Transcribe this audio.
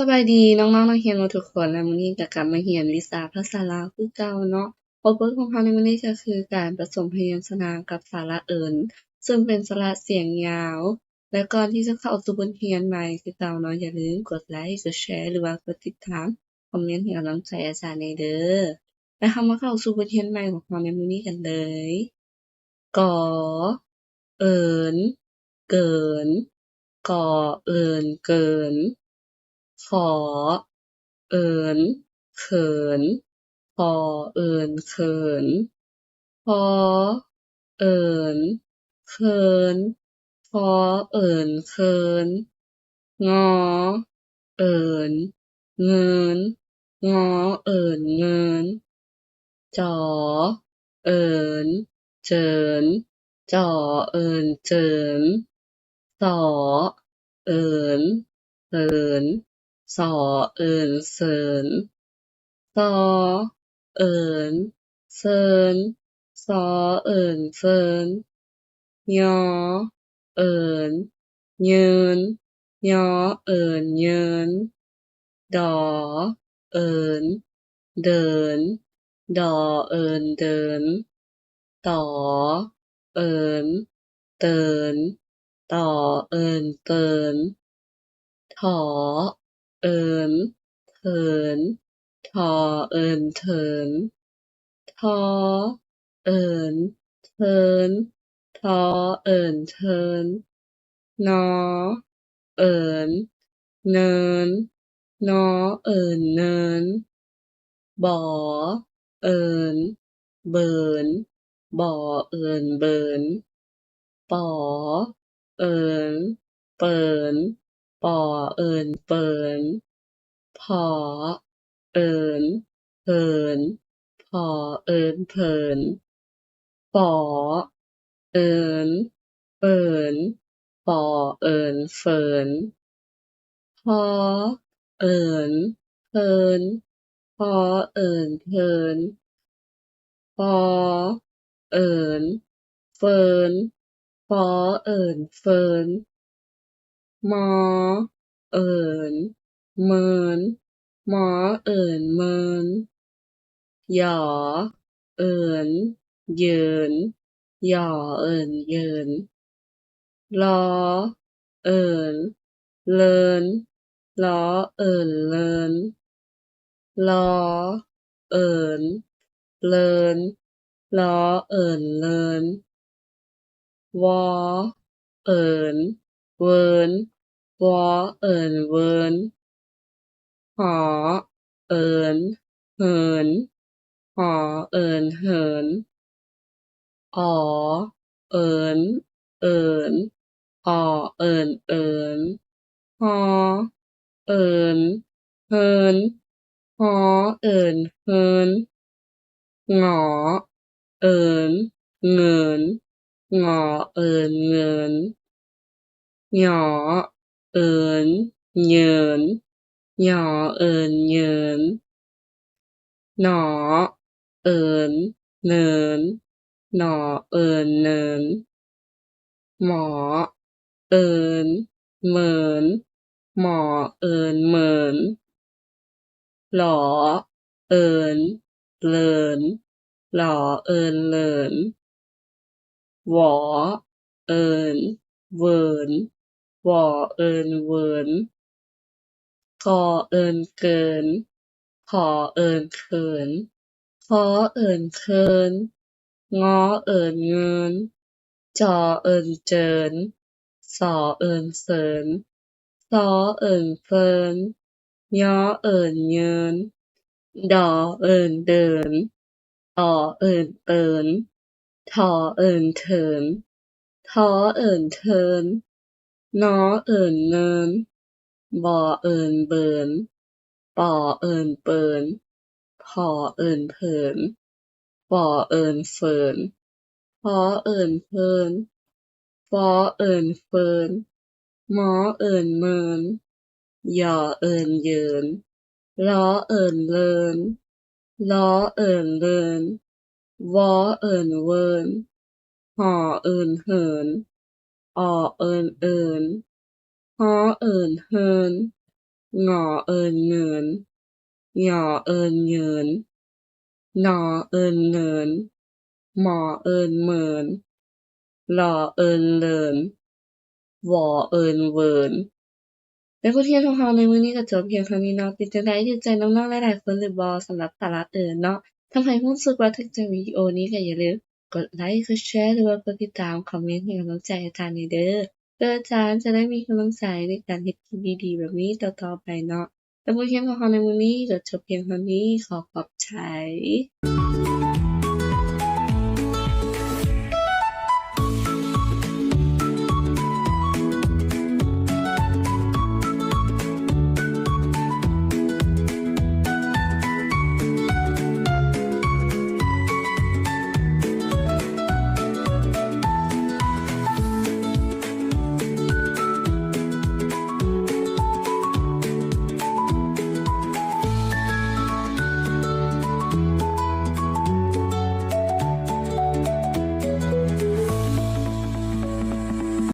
ສະບາຍດີນ້ອງໆນັກຮຽນເບິດທຸກຄົນ ແລະ ມື້ນີ້ກໍກັບມາຮຽນວິຊາພາສາລາວຄືເກົ່າເນາະ. ບົດເວີດຂອງເຮົາໃນມື້ນີ້ກໍຄືການປະສົມພະຍັນຊະນະກັບສະຫຼະເອີ້ນ ເຊິ່ງເປັນສະຫຼະສຽງຍາວ. ແລະ ກ່ອນທີ່ຈະເຂົ້າສູ່ບົດຮຽນໃໝ່ຄືເກົ່າເນາະ, ຢ່າລືມກົດໄລ, ກົດແຊ ຫຼືວ່າກົດຕິດຕາມ, ຄອມເມັນໃຫ້ກຳລັງໃຈອາຈານແດ່ເດີ້. ແລະ ເຮົາມາເຂົ້າສູ່ບົດຮຽນໃໝ່ຂອງເຮົາໃນມື້ນີ້ກັນເລີຍ. ກ ເອີ້ນ ເກີນ ກ ເອີ້ນ ເກີນ ຂ ເອີ້ນ ເຂີນ ຂ ເອີ້ນ ເຂີນ ຄ ເອີ້ນ ເຂີນ ຄ ເອີ້ນ ເຂີນ ງ ເອີ້ນ ເງິນ ງ ເອີ້ນ ເງິນ ຈ ເອີ້ນ ເຈີນ ຈ ເອີ້ນ ເຈີນ ສ ເອີ້ນ ເສີນ ສ ເອີ້ນ ເສີນ ຊ ເອີ້ນ ເສີນ ຊ ເອີ້ນ ເສີນ ຍ ເອີ້ນ ເຍີນ ຍ ເອີ້ນ ເຍີນ ດ ເອີ້ນ ເດີນ ດ ເອີ້ນ ເດີນ ຕ ເອີ້ນ ເຕີນ ຕ ເອີ້ນ ເຕີນ ຖ ເອີ້ນ ເຖີນ ຖ ເອີ້ນ ເຖີນ ທ ເອີ້ນ ເທີນ ທ ເອີ້ນ ເທີນ ນ ເອີ້ນ ເນີນ ນ ເອີ້ນ ເນີນ ບ ເອີ້ນ ເບີນ ບ ເອີ້ນ ເບີນ ປ ເອີ້ນ ເປີນ ປ ເອີ້ນ ເປີນ ຜ ເອີ້ນ ເຫີນ ຜ ເອີ້ນ ເຜີນ ຝ ເອີ້ນ ເຟີນ ຝ ເອີ້ນ ເຝີນ ພ ເອີ້ນ ເພີນ ພ ເອີ້ນ ເພີນ ຟ ເອີ້ນ ເຟີນ ຟ ເອີ້ນ ເຟີນ ມ ເອີ້ນ ເມີນ ມ ເອີ້ນ ເມີນ ຢ ເອີ້ນ ເຍີນ ຢ ເອີ້ນ ເຍີນ ລ ເອີ້ນ ເລີນ ລ ເອີ້ນ ເລີນ ລ ເອີ້ນ ເລີນ ລ ເອີ້ນ ເລີນ ວ ເອີ້ນ ເວີນ ວ ເອີ້ນ ເວີນ ຫ ເອີ້ນ ເຫີນ ຫ ເອີ້ນ ເຫີນ ອໍ ເອີ້ນ ເອີນ ອໍ ເອີ້ນ ເອີນ ຮ ເອີ້ນ ເຫີນ ຮ ເອີ້ນ ເຫີນ ງ ເອີ້ນ ເງິນ ງ ເອີ້ນ ເງິນ ຫຍ ເອີ້ນ ເຍີນ ຫຍ ເອີ້ນ ເຍີນ ໜ ເອີ້ນ ເນີນ ໜ ເອີ້ນ ເນີນ ໝ ເອີ້ນ ເມີນ ໝ ເອີ້ນ ເມີນ ຫຼ ເອີ້ນ ເລີນ ຫຼ ເອີ້ນ ເລີນ ວ ເອີ້ນ ເວີນ ວ ເອີ້ນ ເວີນ ກ ເອີ້ນ ເກີນ ຂ ເອີ້ນ ເຂີນ ຄ ເອີ້ນ ເຄີນ ງ ເອີ້ນ ເງິນ ຈ ເອີ້ນ ເຈີນ ສ ເອີ້ນ ເສີນ ຊ ເອີ້ນ ເຟີນ ຍ ເອີ້ນ ເຍີນ ດ ເອີ້ນ ເດີນ ຕ ເອີ້ນ ເຕີນ ຖ ເອີ້ນ ເຖີນ ທ ເອີ້ນ ເທີນ ນ ເອີ້ນ ເນີນ ບ ເອີ້ນ ເບີນ ປ ເອີ້ນ ເປີນ ຜ ເອີ້ນ ເຜີນ ຝ ເອີ້ນ ເຝີນ ພ ເອີ້ນ ເພີນ ຟ ເອີ້ນ ເຟີນ ມ ເອີ້ນ ເມີນ ຢ ເອີ້ນ ເຍີນ ລ ເອີ້ນ ເລີນ ລ ເອີ້ນ ເລີນ ວ ເອີ້ນ ເວີນ ຫ ເອີ້ນ ເຫີນ ອໍ ເອີ້ນ ເອີນ ຮ ເອີ້ນ ເຮີນ ງໍເອີ້ນເງິນ, ຍໍເອີ້ນເງິນ, ນໍເອີ້ນເງິນ, ມໍເອີ້ນເມີນ, ລໍເອີ້ນເລີນ, ວໍເອີ້ນເວີນ. ແລະ ບົດຮຽນຂອງເຮົາໃນມື້ນີ້ກໍຈົບພຽງເທົ່ານີ້ເນາະ. ເປັນຈັ່ງໃດ? ຖືກໃຈນ້ອງໆຫຼາຍໆຄົນຫຼືບໍ່ ສຳລັບສາລະເອີ້ນເນາະ? ຖ້າໃຜຮູ້ສຶກວ່າຖືກໃຈວິດີໂອນີ້ ກໍຢ່າລືມກົດໄລ, ກົດແຊ ຫຼືວ່າກົດຕິດຕາມ, ຄອມເມັນໃຫ້ກຳລັງໃຈອາຈານແດ່ເດີ້ ເພື່ອອາຈານຈະໄດ້ມີກຳລັງໃຈໃນການເຮັດຄລິບດີໆແບບນີ້ຕໍ່ໆໄປເນາະ. ແລະ ບົດຮຽນຂອງເຮົາໃນມື້ນີ້ກໍຈົບພຽງເທົ່ານີ້. ຂໍຂອບໃຈ.